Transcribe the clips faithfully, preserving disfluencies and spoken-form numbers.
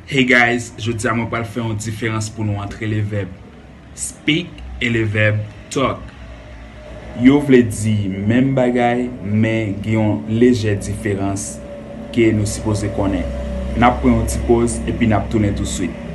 Hey guys, jodi a mwen pral fè yon diferans pou nou antre le vèb speak e le vèb talk. Yo vle di menm bagay, men gen yon lejè diferans ke nou sipoze konnen. N ap pran yon ti poz epi n ap tounen touswit.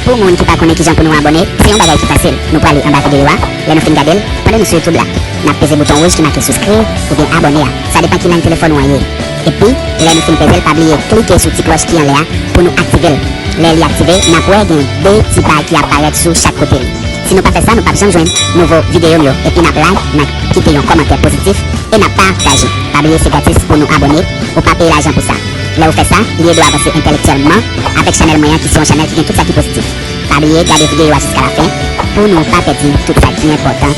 Pou moun ki pa konnen kijan pou nou abòne, se yon bagay ki fasil. Nou prale anba videyo a, lè nou fin gade l, pandan nou sou YouTube la, n ap peze bouton wouj ki make souscrire oubyen abòne a. Sa depann ki line telefòn ou an ye. Epi, lè nou fin peze l, pa bliye klike sou ti klòch ki anlè a pou nou aktive l. Lè li aktive, n ap wè gen de ti ba ki ap parèt sou chak kote l. Si nou pa fè sa, nou p ap janm jwenn nouvo videyo m yo. Epi n ap like, n ap kite yon kòmantè pozitif e n ap pataje. Pa bliye se gratis pou nou abòne, ou pa peye lajan pou sa. Lè ou fè sa, li ede w avanse entèlektyèlman avèk chanèl mwen an ki se yon chanèl ki gen tout sa ki pozitif. Pa bliye gade videyo a jiska lafen pou nou pa pèdi tout sa ki enpòtan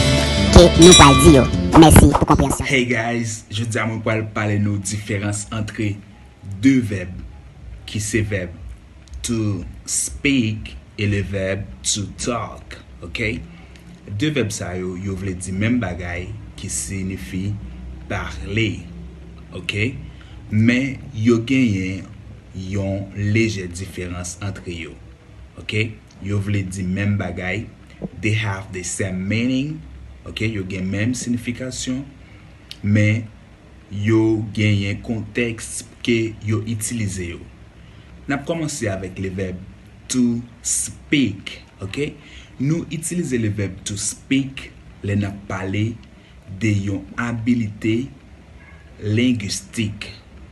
ke nou pral di yo. Mèsi pou konpreyansyon. Hey guys, jodi a mwen pral pale nou diferans antre de vèb ki se vèb to speak e le vèb to talk, ok? De vèb sa yo, yo vle di menm bagay ki siyifi pale, ok? Men yo genyen yon lejè diferans antre yo, ok? Yo vle di menm bagay, they have the same meaning, ok? Yo gen menm siyifikasyon, men yo genyen kontèks ke yo itilize yo. N ap kòmanse avèk le vèb to speak, ok? Nou itilize le vèb to speak lè n ap pale de yon abilite lengistik.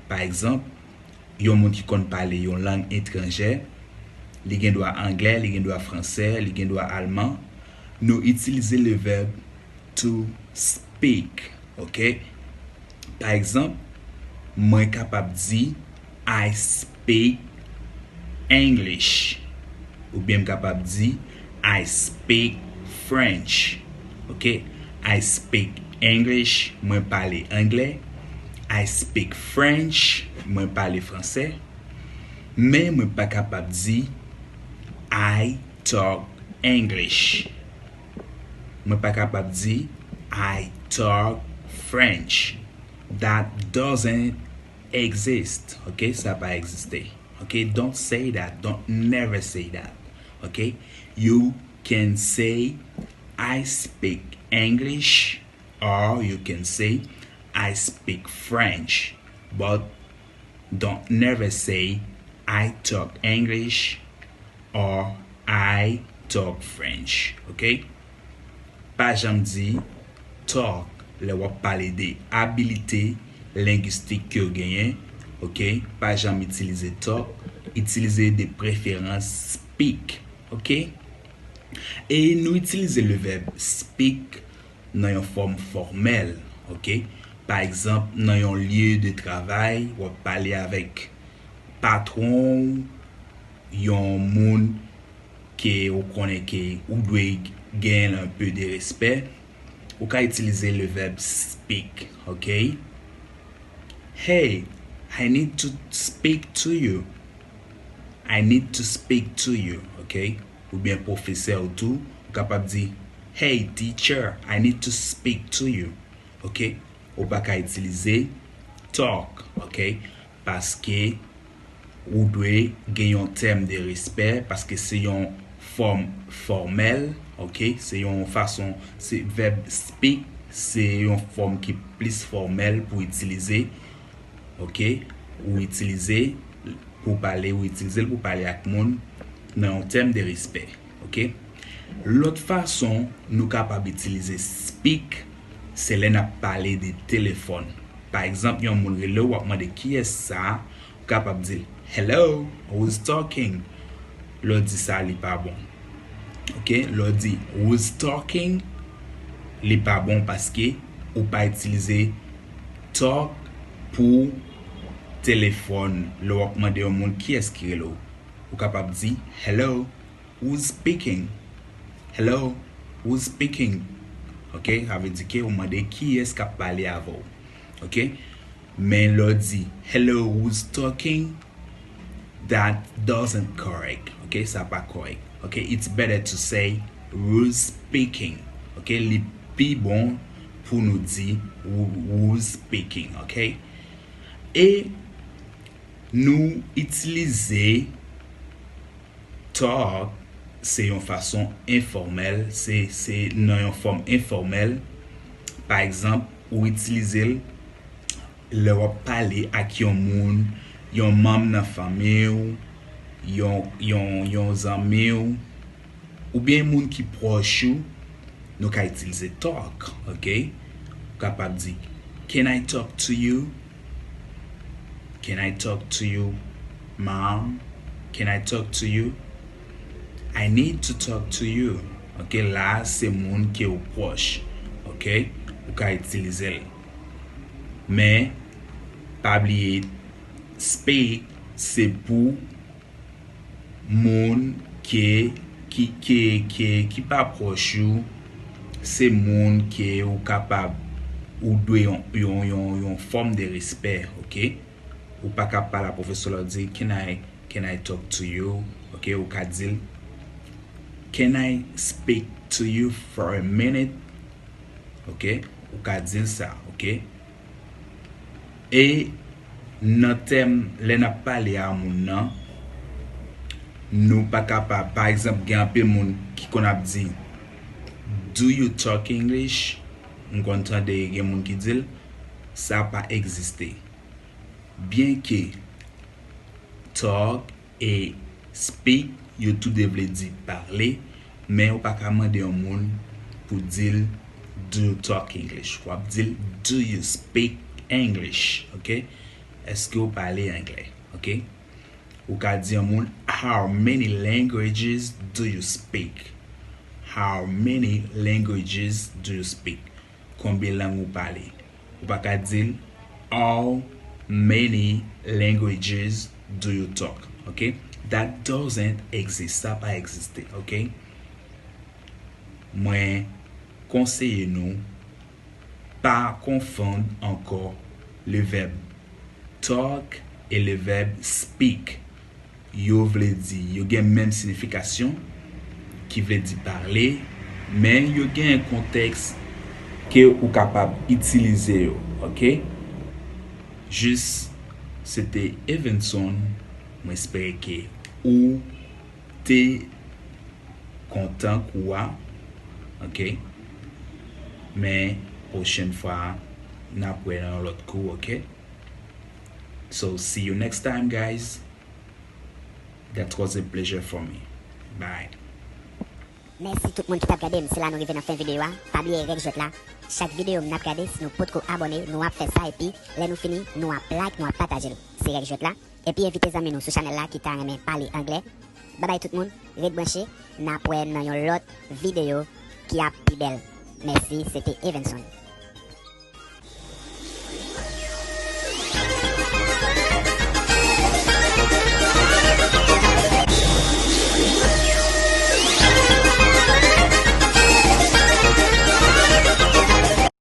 Pa egzanp, yon moun ki konn pale yon lang etranjè, li gen dwa anglè, li gen dwa fransè, li gen dwa alman, nou itilize le vèb to speak, ok? Pa egzanp, mwen kapab di, I speak English. Oubyen m kapab di, I speak French. Ok? I speak English, mwen pale anglè. I speak French, mwen pale fransè. Men mwen pa kapab di, I talk English. Mwen pa kapab di, I talk French. That doesn't exist. Ok? Sa pa egziste. Ok? Don't say that. Don't never say that. Ok? You can say, I speak English, or you can say, I speak French. But don't never say, I talk English or I talk French. Ok? Pa janm di talk lè w ap pale de abilite lengistik ke w genyen. Ok? Pa janm itilize talk. Itilize de preferans speak. Ok? E nou itilize le vèb speak nan yon fòm fòmèl, ok? Pa egzanp, nan yon lye de travay, w ap pale avèk patwon w, yon moun ke ou konnen ke ou dwe genyen l un peu de respect, ou ka itilize le vèb speak, ok? Hey, I need to speak to you. I need to speak to you, ok? Oubyen pwofesè w tou, ou kapab di, Hey, teacher, I need to speak to you. Ok? Ou pa ka itilize talk, ok? Paske ou dwe gen yon tèm de respè, paske se yon fòm fòmèl, ok? Se yon fason, se vèb speak, se yon fòm ki plis fòmèl pou itilize, ok? Ou itilize pou pale, ou itilize l pou pale ak moun nan yon tèm de respè, ok? Lòt fason nou kapab itilize speak, se lè n ap pale de telefòn. Pa egzanp, yon moun rele w, w ap mande kiyès sa, ou kapab di l, "Hello, who's talking?" Lè w di sa, li pa bon. Ok, lè w di "who's talking", li pa bon paske ou pa itilize talk pou telefòn lè w ap mande yon moun kiyès ki rele w. Ou kapab di, "Hello, who's speaking?" "Hello, who's speaking?" Ok, sa vle di ke ou mande kiyès k ap pale avè w. Ok, men lè w di, "Hello, who's talking?" That doesn't correct. Ok, sa pa kòrèk. Ok, it's better to say, "Who's speaking?" Ok, li pi bon pou nou di, "Who- who's speaking?" Ok, e nou itilize talk, se yon fason enfòmèl, se, se nan yon fòm enfòmèl. Pa egzanp, ou itilize l lè w ap pale ak yon moun, yon manm nan fanmi w, yon, yon, yon zanmi w, oubyen moun ki pwòch ou, nou ka itilize talk, ok? Ou kapab di, "Can I talk to you?" "Can I talk to you, mom? Can I talk to you? I need to talk to you." Ok, la se moun ke ou pwòch. Ok, ou ka itilize l. Men, pa bliye, speak se pou moun ke, ki, ke, ke, ki pa pwòch ou, se moun ke ou kapab, ou dwe yon, yon, yon, yon fòm de respè, ok? Ou pa ka pale a pwofesè la, ou di, "Can I, can I talk to you?" Ok, ou ka di l, "Can I speak to you for a minute?" Ok, ou ka di l sa, ok? E nan tèm, lè n ap pale a moun nan, nou pa kapab, pa egzanp, gen anpil moun ki konn ap di, "Do you talk English?" M konn tande gen moun ki di l, sa pa egziste. Byenke talk e speak, yo toude vle di pale, men ou pa ka mande yon moun pou di l, "Do you talk English?" W ap di l, "Do you speak English?" Ok? Èske w pale anglè? Ok? Ou ka di yon moun, "How many languages do you speak?" How many languages do you speak? Konbyen lang ou pale? Ou pa ka di l, "How many languages do you talk?" Ok? That doesn't exist. Sa pa egziste, ok? Mwen konseye nou pa konfonn ankò le vèb talk e le vèb speak. Yo vle di, yo gen menm siyifikasyon, ki vle di pale, men yo gen kontèks ke ou kapab itilize yo, ok? Jis, se te Evenson, mwen espere ke ou te kontan kou a, ok? Men, pwochèn fwa, n ap wè nan yon lòt kou, ok? So, see you next time, guys. That was a pleasure for me. Bye. Mèsi tout moun ki t ap gade m. Se la nou rive nan fen videyo a. Pa bliye règ jwèt la. Chak videyo m n ap gade, si nou potko abòne, nou ap fè sa, epi lè nou fini, nou ap like, nou ap pataje l. Se règ jwèt la. Epi envite zanmi nou sou chanèl la ki ta renmen pale anglè. Babay tout moun, ret branche, n ap wè nan yon lòt videyo ki ap pi bèl. Mèsi, se te Evenson.